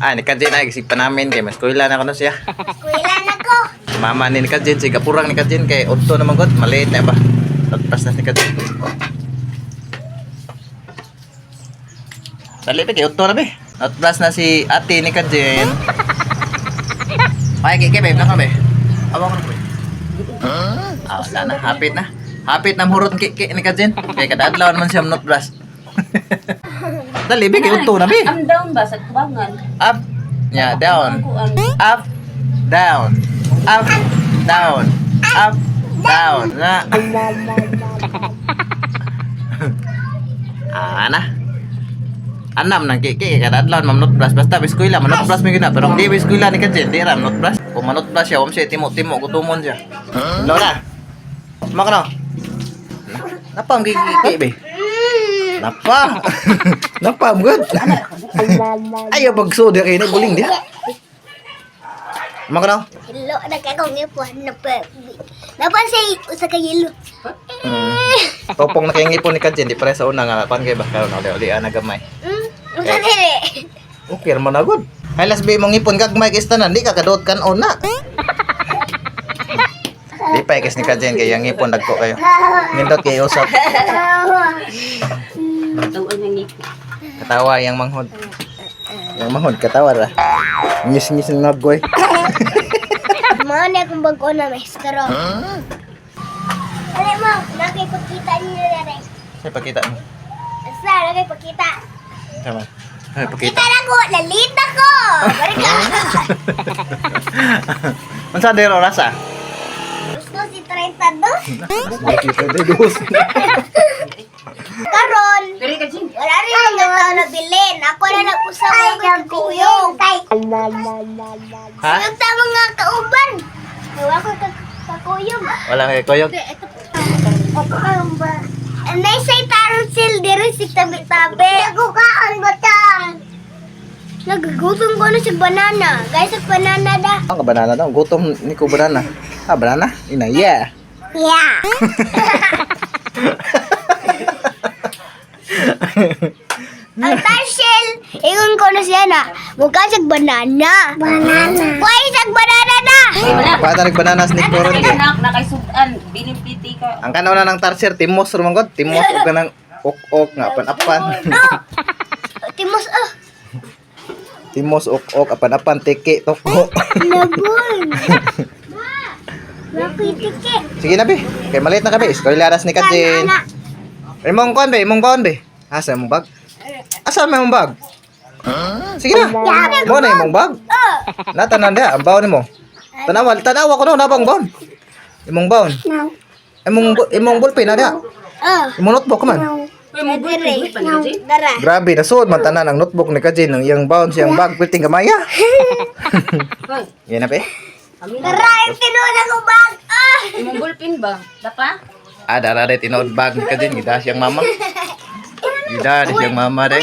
Ah, ni Kajin ay gisig pa namin kay mas kuila na kuno siya. Eskwela na ko. Mama ni Kajin, siga purang ni Kajin kay udto naman gud, maliit na ba. Tagpas na ni Kajin. Dali pa kay udto na be. Notblast na si ate ni Kajin. Ay, kay babe, naka be. Awa ko na be. Ah, wala na, hapit na. Hapit na murot kiki ni Kajin. Kay kada adlaw naman siya notblast. Dali be kay udto na be. Ang down ba sa tubangan? Up, yeah, down. Kuan. Up, down, up, down, up, down. Na. Ah, na. Anam nang kiki kada adlaw mam notbrush basta biskuila manotbrush mi gina pero kung di biskuila ni Kajin di ra notbrush kung manotbrush siya om siya timo-timo gutumon siya. Lo na. Maka no. Napa ang kiki be? Napa. Napa am good. Ayaw bagso di kay na guling diha. Maka no. Hello, nagkakong ipon na pa. Napansin usa ka yelo. Topong na kay ngipon ni Kajin, di pare sa una nga pan kay ba karon uli uli ana gamay. Unsa dili? Okay ra man agad. Hay las be mong ngipon gagmay kay tanan di ka kadot kan ona. Di pa kis ni Kajin kay ang ngipon dagko kayo. Nindot kay usap. Tawag nga ngipon. Katawa yang manghod. Yang manghod katawa ra. Ngis-ngis ng naggoy. Mao na akong bag-o na maestro. Dali mo, nakipagkita niyo dere. Say pakita mo. Asa, nakipagkita. Tama. Ay pakita. Kita na ko, lalita ko. Bari ka. Unsa dero rasa? Gusto si 32. Dos. Karon, Diri ka Jin. wala rin mga tao na bilin. Ako na nag-usap ako kuyog. Ha? Kuyog ta mga kauban. Wala ko kakuyog. Wala kay koyog. Anay say tarong sil diri si tabi-tabi. Nagukaan batang. Nagagutom ko na si banana. Guys, sa banana da. Ang banana daw, gutom ni ko banana. Ah, banana? Ina, yeah. Yeah. Ang tarsiel, ingon ko na siya na, mukha siyang banana. Banana. Why siyang banana na? Paata nag banana sneak ko ron Ay kay. anak na kay sudan binimpiti ka. Ang kanaw na ng tarsier, timos ra man gud, timos og kanang ok-ok nga apan-apan. Timos, ah. Timos ok-ok apan-apan tiki toko. Labon. Ma, makitiki. Sige na be, kay maliit na ka be. Eskwelaras ni Kajin. Ana, Imong kuan be, imong baon be. Asa imong bag? Asa may imong bag? Sige na. Mo na imong bag. Natanan dia ang baon nimo. Tanawa, tanawa ko no nabang baon. Imong baon. Imong ballpen na dia. Ah, Imong notebook man. Uy mo Dere. pa ni Jin. Dara. Grabe, nasuod man tanan ang notebook ni Kajin ang iyang baon siyang bag piting gamaya. Hoy, Yan na be. amin. Dara, yung tinuod ako bag. Ah! Imong ballpen ba? Dapa? Ah, dara de tinuod bag ni Kajin gida siyang mama. Gida di siyang mama de.